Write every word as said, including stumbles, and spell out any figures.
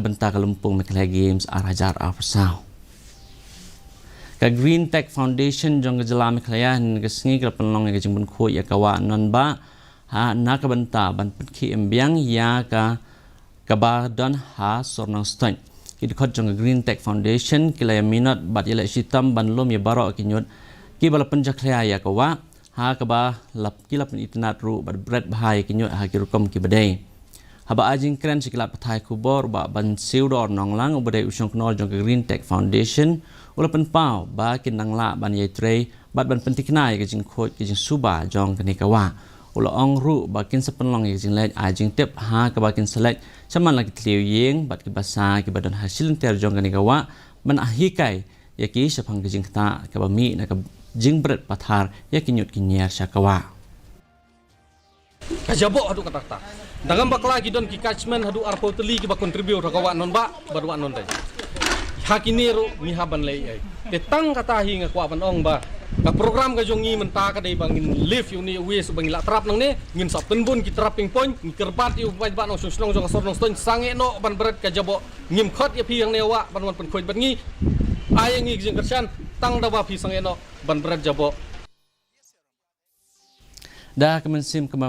bynta ka lympung Meghalaya Games ar hajar arphew saw. Ka Green Tech Foundation jong ka jylla Meghalaya hynne ka sngi ka la pynlong ïa ka jingpynkhuid ïa ka wah Nonbah ha na ka bynta ban pynkhih im biang ïa ka kaba don ha Sornong State. Ki dkhot jong ka Green Tech Foundation ki la ïa minot bad ïaleh shitom ban lum ïa baroh ki ñiut kiba la pynjakhlia ïa ka wah, ha kaba la ki la pynitynnad ruh bad bret bha ïa ki ñiut ha ki rukom kiba dei. Haba ai jingkren sha ki lad pathai khubor Bah Bansiew Dornonglang uba dei u shongknor jong ka Green Tech Foundation u la pynpaw ba kin nang lah ban ïai trei bad ban pyntikna ïa ka jingkhuid ka jingsuba jong kane ka wah. U la ong ruh ba kin sa pynlong ïa ka jingleit ai jingtip ha kaba kin sa leit shaman la ki thliew ïing bad ki basa kiba don ha shilynter jong kane ka wah ban hikai ïa ki shaphang ka jingktah kaba mih na ka jingbret pathar ïa ki ñiut ki ñiar sha ka wah. Ka jaboh haduh katta katta. Dang ngam bakla ki don ki catchment haduh arphew tylli kiba contribute ha ka wah Nonbah bad wah Nonrei. Ha kine ruh ngi hap ban leh ei. Te tang kata hi nga kwah ban ong ba ka program ka jong ngi mynta ka dei ba ngin lift ïa une waste ba ngi la trap nangne, ngin sa pynbun ki trapping point, ngi kyrpad ïa u paidbah nongshong shnong jong ka Sornong State sangeh noh ban bret ka jaboh, ngim khot ïa phi hangne wah ban wan pynkhuid bad ngi. Ai ïa ngi ka jingkyrshan tang da ba phi sangeh noh ban bret jaboh. Da ka mynsiem kaba